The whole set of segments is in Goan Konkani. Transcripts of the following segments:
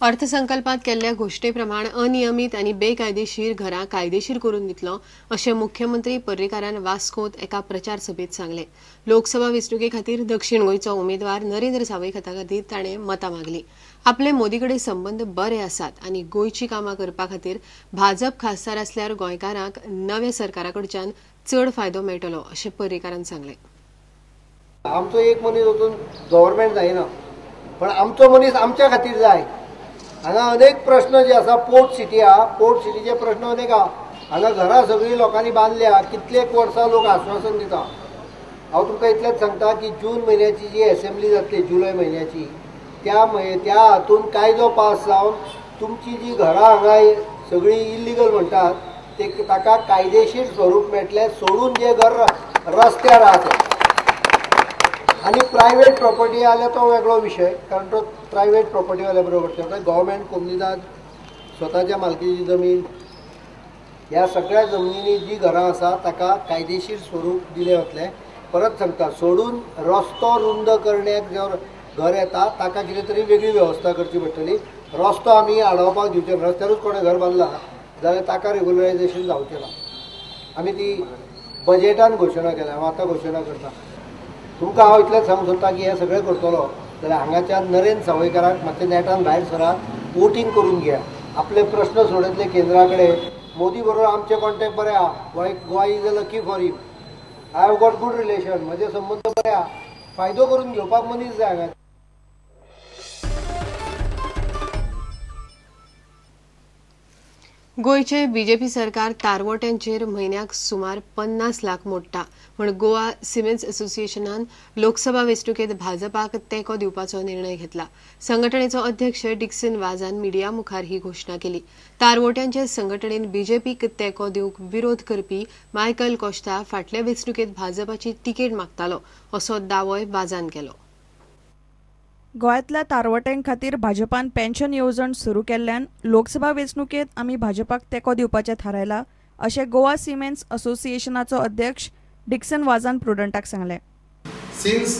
अर्थसंकल्पात केल्ल्या घोशणेप्रमाण अनियमीत आनी बेकायदेशीर घरां कायदेशीर करून दितलो अशें मुख्यमंत्री पर्रीकारान वास्कोत एका प्रचार सभेत सांगलें. लोकसभा वेंचणुके खातीर दक्षिण गोंयचो उमेदवार नरेंद्र सावयकारा खातीर ताणें मतां मागली. आपले मोदी कडेन संबंद बरे आसात आनी गोंयची कामां करपा खातीर भाजप खासदार आसल्यार गोंयकारांक नव्या सरकारा कडच्यान चड फायदो मेळटलो अशें पर्रीकारान सांगलें. आमचो एक मनीस वचून गव्हर्मेंट जायना, पण आमचो मनीस आमच्या खातीर जाय. हांगा अनेक प्रश्न जे आसा, पोर्ट सिटी आहा, पोर्ट सिटीचे प्रश्न अनेक आहा. हांगा घरां सगळीं लोकांनी बांदल्या, कितलेक वर्सां लोक आश्वासन दिता. हांव तुमकां इतलेंच सांगता की जून म्हयन्याची जी एसेंब्ली जातली, जुलय म्हयन्याची, त्या हातून कायदो पास जावन तुमची जी घरां हांगा सगळीं इल्लिगल म्हणटात ते ताका कायदेशीर स्वरूप मेळटलें, सोडून जे घर रस्त्यार आहा ते. आनी प्रायवेट प्रॉपर्टी आल्यार तो वेगळो विशय, कारण तो प्रायवेट प्रॉपर्टीवाल्या बरोबर करता. गव्हर्मेंट कोमनिदाद स्वताच्या मालकीची जमीन, ह्या सगळ्या जमनींनी जी घरां आसा ताका कायदेशीर स्वरूप दिलें वतलें. परत सांगता, सोडून रस्तो रुंद करण्याक जर घर येता ताका कितें तरी वेगळी वेवस्था करची पडटली. रस्तो आमी आडावपाक दिवचे ना, रस्त्यारूच कोणें घर बांदलां जाल्यार ताका रेगुलरायजेशन जावचें ना. आमी ती बजेटान घोशणा केल्या, हांव आतां घोशणा करता. तुमकां हांव इतलेंच सांगूंक सोदता की हें सगळें करतलो जाल्यार हांगाच्या नरेंद्र सावयकाराक मातशें नेटान भायर सरात, वोटींग करून घेया, आपले प्रश्न सोडयतले केंद्रा कडेन. मोदी बरोबर आमचे कॉन्टेक्ट बरे आहा, Goa is a lucky for him, I have got good relation, म्हजे संबंद बरे आहा, फायदो करून घेवपाक मनीस जाय हांगा. गोंयचे बीजेपी सरकार तारवट्यांचेर म्हयन्याक सुमार 50 लाख मोडटा म्हूण गोवा सिमेंट्स असोसिएशनान लोकसभा वेंचणुकेंत भाजपाक तेंको दिवपाचो निर्णय घेतला. संघटणेचो अध्यक्ष डिक्सन वाजान मिडिया मुखार ही घोशणा केली. तारवट्यांचे संघटणेन बीजेपीक तेंको दिवंक विरोध करपी मायकल कोस्ता फाटल्या वेंचणुकेंत भाजपाची तिकेट मागतालो असो दावोय वाजान केलो. गोंयांतल्या तारवट्यां खातीर भाजपान पेन्शन येवजण सुरू केल्ल्यान लोकसभा वेंचणुकेंत आमी भाजपाक तेंको दिवपाचें थारायलां अशें गोवा सिमेंट्स असोसिएशनाचो अध्यक्ष डिक्सन वाजान प्रुडंटाक सांगलें. Since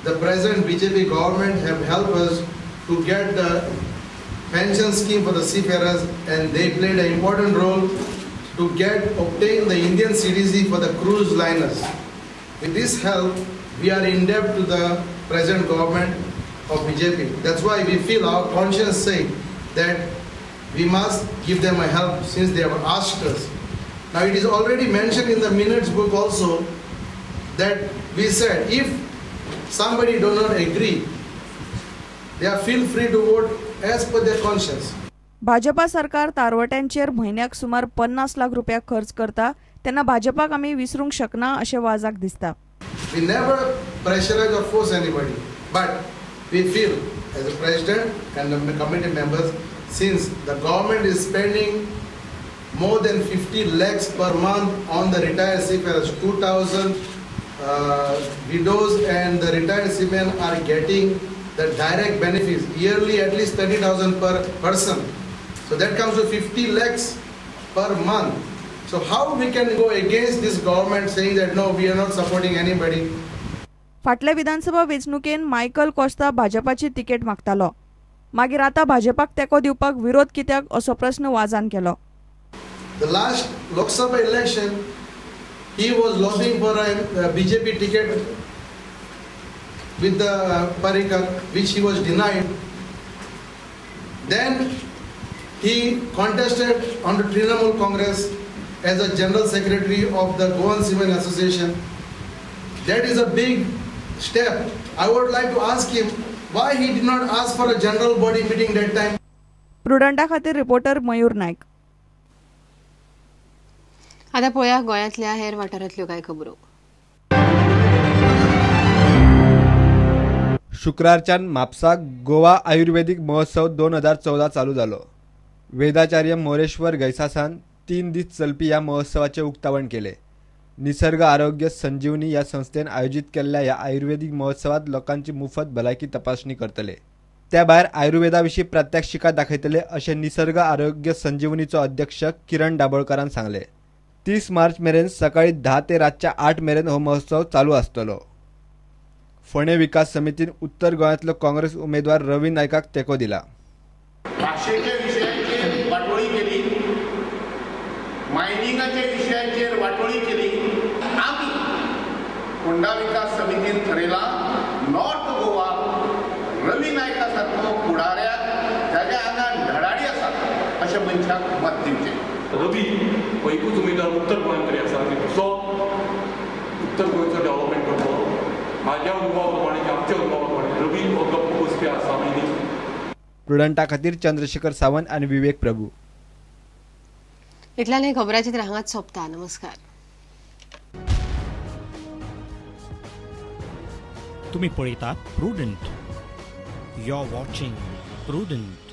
the present BJP government have helped us to get the pension scheme for the seafarers and they played an important role to get obtain the Indian CDC for the cruise liners. With this help, we are in debt to the present government of BJP. That's why we feel our conscience say that we must give them a help since they have asked us. Now it is already mentioned in the minutes book also that we said if somebody do not agree, they are feel free to vote as per their conscience. Bhajpa सरकार तारवट्यांचेर म्हयन्याक सुमार 50 लाख रुपया खर्च करता तेन्ना भाजपाक आमी विसरूंक शकना अशें वाजाक दिसता. We never pressurize or force anybody, but we feel as a president and the committee members, since the government is spending more than 50 lakhs per month on the retired seafarers, 2,000 widows and the retired seamen are getting the direct benefits yearly at least 30,000 per person. So that comes to 50 lakhs per month. So how we can go against this government saying that no, we are not supporting anybody? फाटल्या विधानसभा वेंचणुकेन मायकल कोस्ता भाजपाची तिकेट मागतालो, मागीर आतां भाजपाक तेंको दिवपाक विरोध कित्याक असो प्रश्न वाजान केलो. The last Lok Sabha election, he was lobbying for a BJP ticket with the Parrikar, which he was denied. Then he contested on the Trinamool Congress as a general secretary of the Goan Seamen Association. That is a big step. I would like to ask him why he did not ask for a general body meeting that time. प्रुडंटा खातीर रिपोर्टर मयूर नायक. आता पळोवया गोंयांतल्या हेर वाठारांतल्यो कांय खबरो. शुक्रारच्यान म्हापसा गोवा आयुर्वेदीक महोत्सव 2014 चालू जालो. वेदाचार्य मोरेश्वर गैसासान 3 दीस चलपी ह्या महोत्सवाचें उक्तावण केलें. निसर्ग आरोग्य संजीवनी ह्या संस्थेन आयोजीत केल्ल्या ह्या आयुर्वेदीक महोत्सवात लोकांची मुफत भलायकी तपासणी करतले. त्या भायर आयुर्वेदा विशीं प्रात्यक्षिकां दाखयतले अशें निसर्ग आरोग्य संजीवनीचो अध्यक्ष किरण दाबोळकरान सांगलें. 30 मार्च मेरेन सकाळी 10 ते रातच्या 8 मेरेन हो महोत्सव चालू आसतलो. फोंडें विकास समितीन उत्तर गोंयांतलो काँग्रेस उमेदवार रवी नायकाक तेंको दिला. फोंडा विकास समितीन थरयलां नॉर्थ गोवा रवी नायका सारको फुडाऱ्याक जाच्या आंगान धडाडी आसा अशा मनशाक मत दिवचें. रवी हो एकूच उमेदवार उत्तर गोंयांत तरी आसा की जो उत्तर गोंयचो डेव्हलपमेंट करतलो. म्हाज्या अनुभवा प्रमाणे, आमच्या अनुभवा प्रमाणे रवी हो गप्प बसपी आसा. प्रुडंटा खातीर चंद्रशेखर सावंत आनी विवेक प्रभू. इतल्यान हे खबराचित्र हांगाच सोंपता. नमस्कार. तुम्ही पळयतात Prudent. You are watching Prudent.